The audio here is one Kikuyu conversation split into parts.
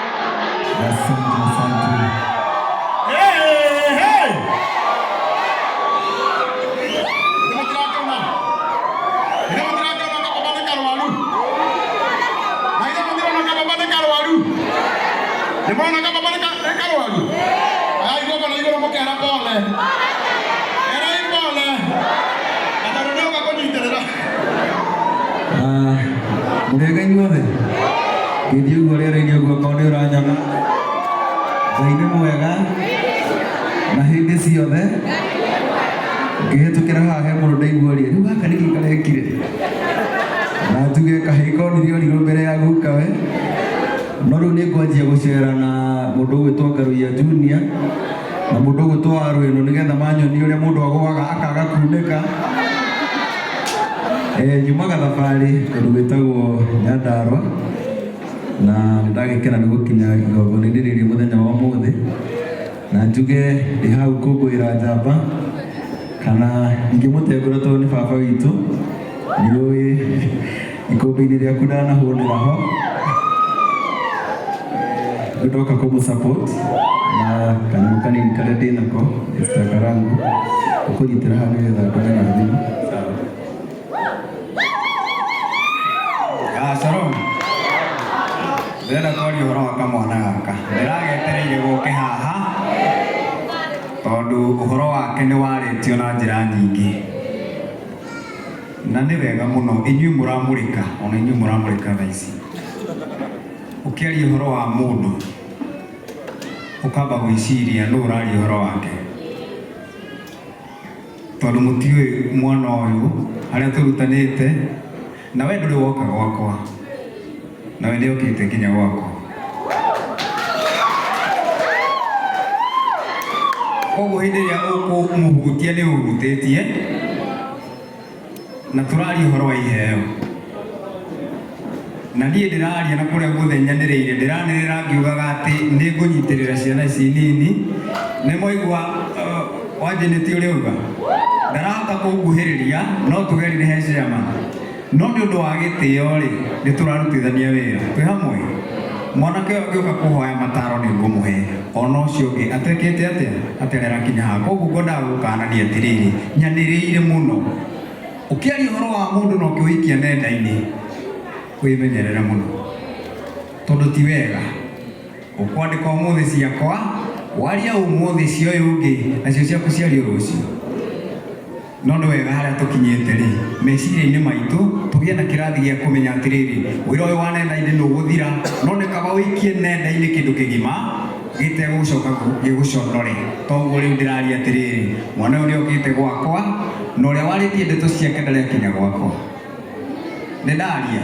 Asante, asante. Hey, hey! Nĩmũtirakiona? Nĩmũtirakiona kababa nĩ karwaru? Na ithe mũtirona kababa nĩ karwaru? Nĩmũrona kababa nĩ karwaru? Oyai guoko na igũrũ mũkera pole. Erai pole. Na tondũ nĩoka kũnyitĩrĩra. Ah, mũrĩega inyuothe ngĩthiĩ ũguo rĩera-inĩ ũguo okorwo nĩ ũranyona. Ngai nĩ mwega na hĩndĩ ciothe. Ngĩhĩtũkĩra haha he mũndũ ndaiguarie rĩu gaka nĩkĩ karekire, na njuge kahĩĩ konire ũrirũ mbere ya gukawe. No rĩu nĩ ngwanjia gũcera na mũndũ ũgwĩtwo Ngaruiya Junior na mũndũ ũgwĩtwo Warũĩno, nĩgetha manyonie ũrĩa mũndũ agũaga akaga kunĩka. Nyumaga thabarĩ kũndũ gwĩtagwo Nyandarua, na nĩ ndagĩkena nĩ gũkinya igongona-inĩ rĩrĩ mũthenya wa ũmũthĩ, na njuge ndĩ hau kũngũĩra njamba kana ingĩmũtengũra tondũ nĩ baba witũ. Nĩũĩ ikũmbĩ-inĩ rĩaku ndanahũnĩra ho. Rĩu ndoka kũmũ support na kanyamũ kanini karĩa ndĩ nako. Esther Karangu ũkũnyitĩra haha nĩgetha ndone na thimũ. Ah, Shalom. Ndĩrenda kwaria ũhoro wa kamwana gaka. Ndĩragetereire gũke haha tondũ ũhoro wake nĩ warĩtio na njĩra nyingĩ. Na nĩ wega mũno inyuĩ mũramũrĩka, ona inyuĩ mũramũrĩka thaa ici. Ũkĩaria ũhoro wa mũndũ, ũkamba gwĩciria nũ ũraria ũhoro wake. Tondũ mũtiũĩ mwana ũyũ harĩa tũrutanĩte, na we ndũrĩ woka gwakwa, na we nĩokĩte nginya gwakwa. Koguo hĩndĩ ĩrĩa ũkũmũhutia nĩ ũhutĩtie, na tũraria ũhoro wa iheo. Na niĩ ndĩraria na kũrĩa guothe nyanĩrĩire, ndĩranĩrĩra ngiugaga atĩ nĩ ngũnyitĩrĩra ciana ici nini. Nĩ mwaigua wanjĩnĩtie ũrĩa auga? Ndarahota kũnguhĩrĩria, no tuge nĩ he chairman. No nĩ ũndũ wa gĩtĩo rĩ, nĩ tũrarutithania wĩra. Twĩ hamwe? Mwanake ũyũ angĩũka kũhoya mataro nĩ ngũmũhe. Ona ũcio ũngĩ atekĩte atĩa? Atarĩ arakinya haha. Koguo ngwendaga gũkanania atĩrĩrĩ, nyanĩrĩire mũno. Ũkĩaria ũhoro wa mũndũ na ũkĩũikia nenda-inĩ, wĩmenyerere mũno. Tondũ ti wega. Ũkwandĩka ũmũthĩ ciakwa, waria ũmũthĩ cia ũyũ ũngĩ, nacio ciaku ciario rũciũ. No nĩ wega harĩa tũkinyĩte rĩ, meciria-inĩ maitũ tũgĩe na kĩrathi gĩa kũmenya atĩrĩrĩ, wĩra ũyũ wa nenda-inĩ nĩ ũgũthira, no nĩ kaba ũikie nenda-inĩ kĩndũ kĩgima gĩtegũcoka gĩgũconore. Toguo rĩu ndĩraria atĩrĩrĩ, mwana ũyũ nĩ okĩte gwakwa, na ũrĩa warĩtie ndeto ciake ndarĩ akinya gwakwa. Nĩ ndaria?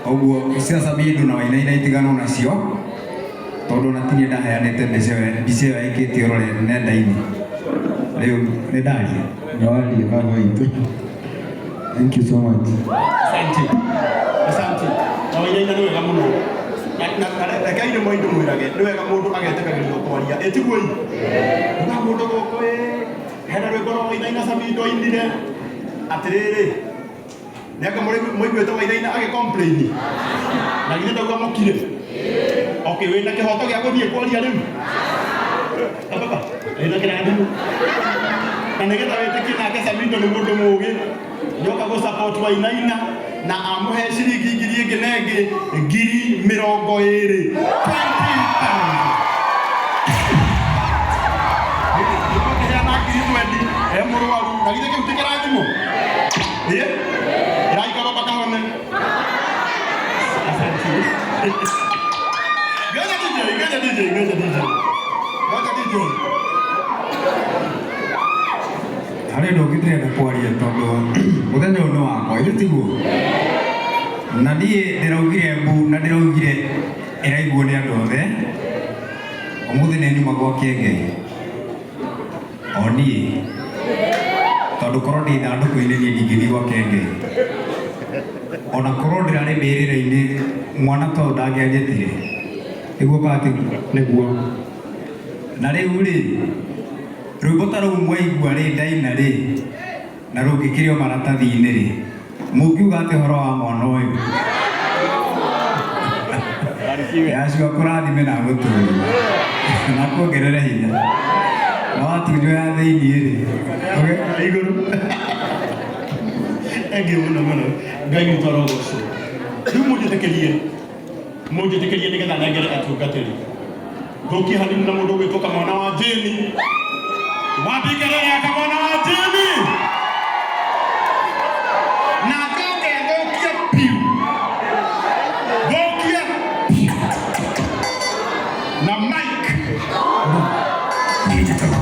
Ũguo cia Samido na Wainaina itiganwo nacio, tondũ ona ti niĩ ndaheanĩte mbica ĩyo, mbica ĩyo yaikĩtio rũre nenda-inĩ. Rĩu nĩ ndaria. Nĩwaria baba witũ. Thank you so much. Asante. Asante. Na Wainaina nĩ wega mũno. Na rekei rĩmwe ndĩmwĩrage, nĩ wega mũndũ agetĩkagĩrio kwaria. Ĩ tiguo ĩ? Uga mũndũ gũkũ ĩ, hena rwĩmbo rwa Wainaina Samido ainire. Atĩrĩrĩ, nĩ anga mũiguĩte Wainaina agĩ complain? Na githĩ ndauga mũkire? Okay, wĩna kĩhoto gĩa gũthiĩ kwaria rĩu? Baba, wĩna kĩrathimo. Na nĩgetha wĩtĩkie nake Samido nĩ mũndũ mũũgĩ nĩoka gũ support Wainaina na amũhe ciringi ngiri ĩngĩ na ĩngĩ 20,000. 20,000 ngiri 20 e mũrwaru na githĩ kĩu ti kĩrathimo? Ĩ ĩraikara makahone. Asante. Ngoja DJ, ngoja DJ, ngoja DJ. Ngoja DJ. Harĩ ũndũ ũngĩ ndĩrenda kwaria tondũ mũthenya ũyũ nĩ wakwa, ithuĩ tiguo? Na niĩ ndĩraugire mbu na ndĩraugire ĩraiguo nĩ andũ othe. Ũmũthĩ nĩ nyuma gwa Kĩengei o niĩ tondũ korwo ndĩ ithandũkũ-inĩ niĩ ndingĩthiĩ gwa Kĩengei. Ona korwo ndĩrarĩ mbĩrĩra-inĩ mwana ta ũyũ ndangĩanjĩtire. Nĩguo kana tiguo? Nĩguo. Na rĩu rĩ rwĩmbo ta rũu mwaigua rĩ ndaina rĩ na rũngĩkĩrio maratathi-inĩ rĩ mũngiuga atĩ ũhoro wa mwana ũyũ Yacua kũrathime na gũtũrie na kuongerere hinya na watunywo ya thĩiniĩ rĩ igũrũ. Thank you mũno mũno. Ngai witũ arogocwo. Rĩu mũnjĩtĩkĩrie mũnjĩtĩkĩrie nĩgetha nengere atungatĩri. Thũkie hanini na mũndũ ũgwĩtwo kamwana wa Jane. Wambingerere ya kamwana wa Jane. Na njoke thũkie piu. Thũkie piu. Na mic. Thank you.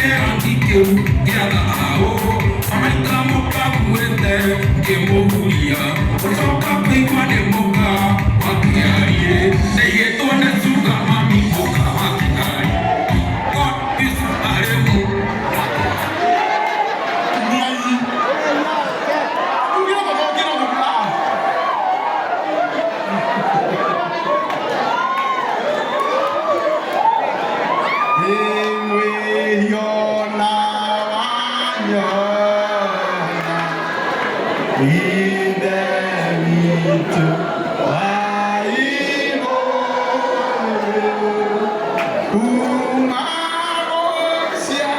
Kĩrangi kĩu gĩa thahabu amaita mũkaguĩte ngĩmũhuria ũcoka kũigua nĩ mũka watigarie ndaigĩtwo nĩ cuga mami mũka watigarie God is aremu. Nĩ ai. Ugire gũthũkĩra mũka. Ĩmwĩhiona wanyona Ithe witũ wa igũrũ kuma gũcia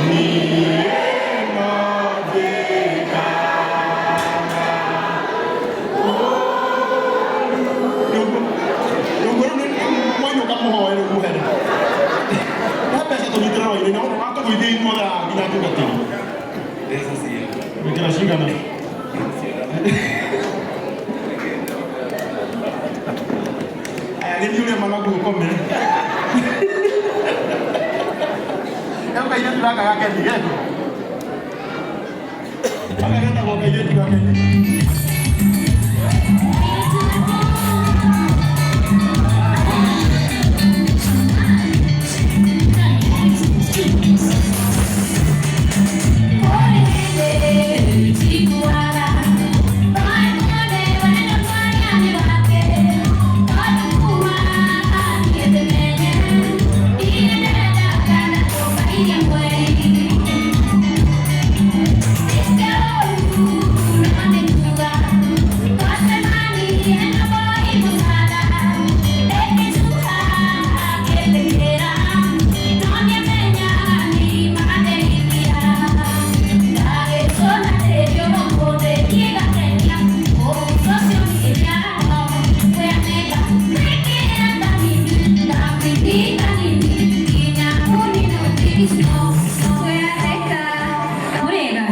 niĩ no njĩkaga rũu mwainũka mũhoe rĩu mũhere he mbeca tũnyitĩre rwa-inĩ na watũgũithia ithuothe haha nginya tungatĩri gwĩkĩra cigana. Aya gĩthiĩ ũrĩa managu ũkome rĩu kairĩtu gaka gakeni geko gaka getagwo kairĩtu gakeni. Murega.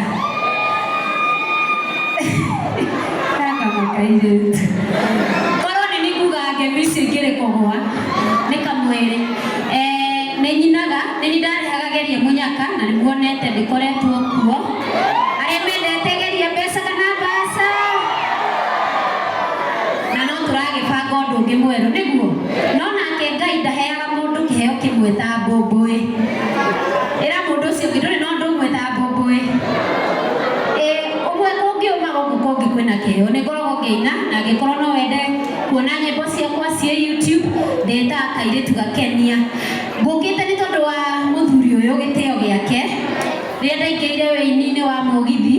Gaka gakairĩtu. Korwo nĩ nĩnguga ngemi ici ngĩrĩ kũgwa nĩ kamwĩrĩ. Nĩ nyinaga nĩ niĩ ndarehaga geria mũnyaka na nĩ muonete ndĩkoretwo kuo. Arĩa mendete geria mbeca kana mbaca na no tũragĩbanga ũndũ ũngĩ mwerũ nĩguo no nake Ngai ndaheaga mũndũ kĩheo kĩmwe ta mbũmbũĩ. Ĩra mũndũ ũcio ũngĩ ndũrĩ na ũndũ ũmwe ta mbũmbũĩ. Ũmwe kũngĩũma gũkũ kũngĩ kwĩna kĩheo nĩ ngoragwo ngĩina na angĩkorwo no wende kuona nyĩmbo ciakwa ciĩ YouTube ndĩtaga kairĩtu gakenia. Ngũkĩte nĩ tondũ wa mũthuri ũyũ gĩtĩo gĩake rĩrĩa ndaingĩrire wĩini-inĩ wa mũgithi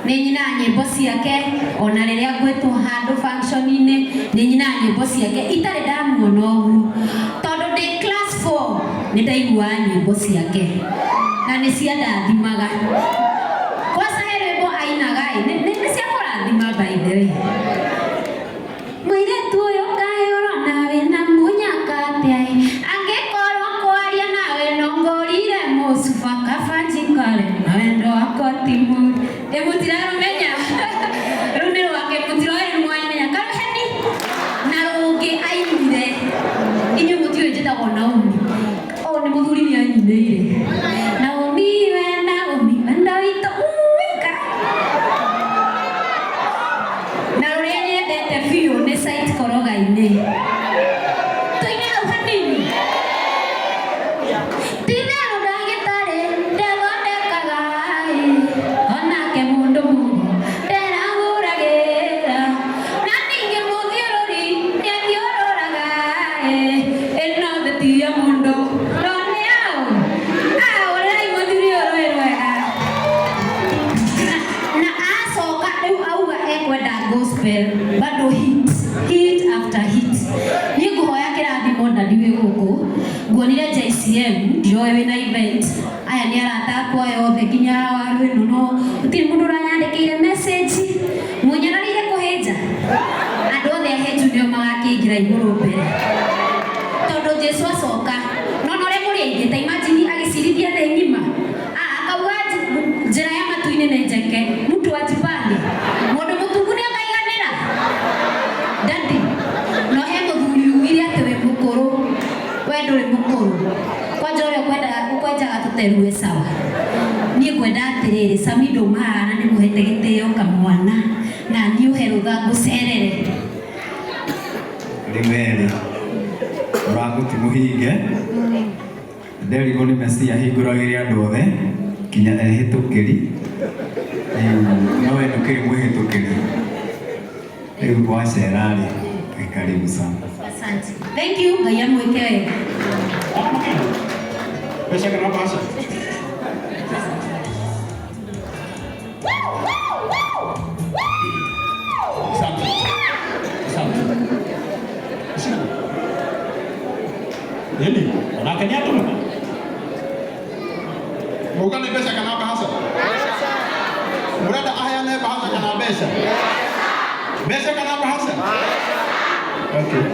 nĩ nyinaga nyĩmbo ciake ona rĩrĩa ngwĩtwo handũ function-inĩ nĩ nyinaga nyĩmbo ciake itarĩ ndamuona ũguo tondũ ndĩ class 4 nĩ ndaiguaga nyĩmbo ciake na nĩ ciandathimaga. Kwanza he rwĩmbo ainaga ĩ nĩ cia kũrathima by the way. Mũirĩtu ũyũ kaĩ ũrona wĩna mũnyaka atĩa ĩ angĩkorwo kwaria nawe no ngũrire mũcuba kaba njikare na wendo wakwa ti mũru. Ĩ mũtirarũmenya rũu nĩ rwake mũtiroĩ nĩ mwamenya karuheni na rũngĩ ainire inyuĩ mũtiũĩ njĩtagwo Naomi. Ũũ nĩ mũthuri nĩ anyinĩire Naomi we Naomi wendo witũ uwika na rũrĩa nyendete biũ nĩ site koroga-inĩ tũine hau hanini. Ti-itherũ ndagĩtarĩ ndathondekaga ĩ onake mũndũ mũgo nderagũragĩra na ningĩ mũthiũrũri nĩathiũrũraga ĩ ĩno thĩ ti ya mũndũ no nĩ yaũ. Ahũrĩrai mũthuri ũyũ rũĩ rwega na acoka rĩu auga ekwenda gospel bado hit hit after hit. Niĩ ngũhoya kĩrathimo ndadi wĩ gũkũ nguonire JCM ndiroĩ wĩna event aya nĩ arata akwa aya othe nginya waru ĩno no gũtirĩ mũndũ ũranyandĩkĩire message mũnyararire kũhĩnja andũ othe ahĩnju nĩo magakĩingĩra igũrũ mbere tondũ Jesũ acoka no na ũrĩa mũrĩ aingĩ ta imagine agĩcirithia thĩ ng'ima. Akauga njĩra ya matu-inĩ nĩ njeke mtu ajipange mũndũ mũtungu nĩ akaiganĩra. Daddy no he mũthuri ugire atĩ wĩ mũkũrũ Hotel sawa. Niĩ ngwenda atĩrĩrĩ, Sami ndauma haha na nĩmũhete gĩtĩo kamwana na niĩ ũhe rũtha ngũcerere. Rĩu werĩ mũrango ti mũhinge, nderirwo nĩ Mesia ahingũragĩre andũ othe kinya ehĩtũkĩri. Rĩu no we ndũkĩrĩ mwĩhĩtũkĩri, rĩu wacera rĩ, karibu sana. Asante. Thank you, Ngai amwĩke wega. Mbeca kana mbaca? Asante. Asante. Cigana? Ĩni, onake nĩ atũma. Mũga nĩ mbeca kana mbaca? Mũrenda aheane mbaca kana mbeca? Mbeca kana mbaca? Okay.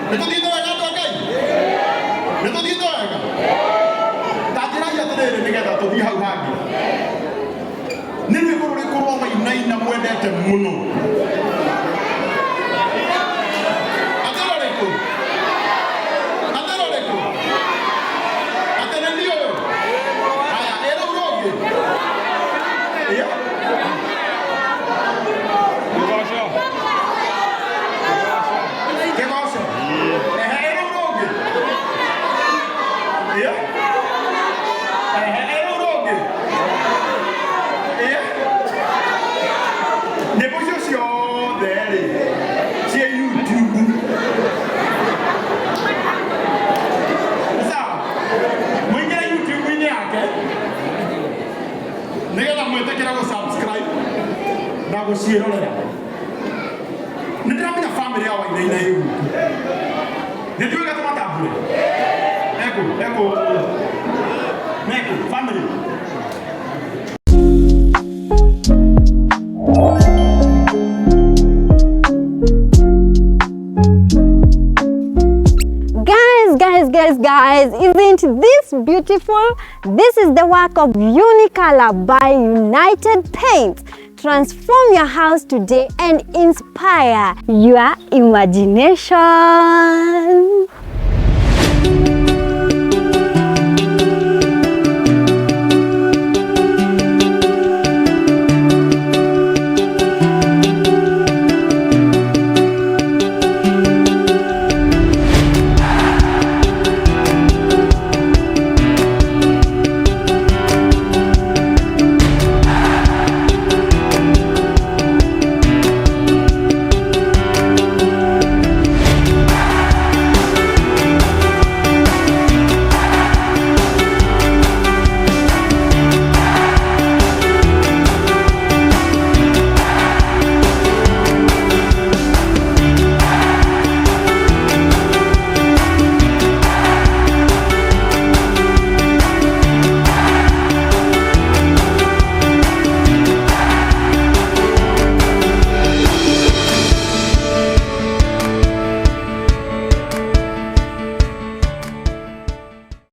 Nĩ tũthiĩte wega andũ a Ngai? Nĩ tũthiĩte wega? Ta njĩrai atĩrĩrĩ nĩgetha tũthiĩ hau hangĩ. Nĩ rwĩmbo rũrĩkũ rwa Wainaina mwendete mũno? Atĩ rũrĩkũ? Atĩ rũrĩkũ? Atĩ nĩ niĩ ũyũ? Haya, ĩ rũu rũngĩ? Ĩ? Kĩgoco. Ehe, ĩ rũu rũngĩ? Ĩ? Ehe, ĩ rũu rũngĩ? Ĩ? Nyĩmbo icio ciothe rĩ, ciĩ YouTube. Sawa? Mũingĩre YouTube-inĩ yake nĩgetha mwĩtĩkĩre gũ subscribe na gũciĩrorera. Nĩ ndĩramenya family ya Wainaina ĩ gũkũ. Nĩ ndiũĩ gatũmatambũre. Ekũ, ekũ, mekũ, family. Guys, guys, guys, guys, isn't this beautiful? This is the work of Unicolor by United Paints. Transform your house today and inspire your imagination.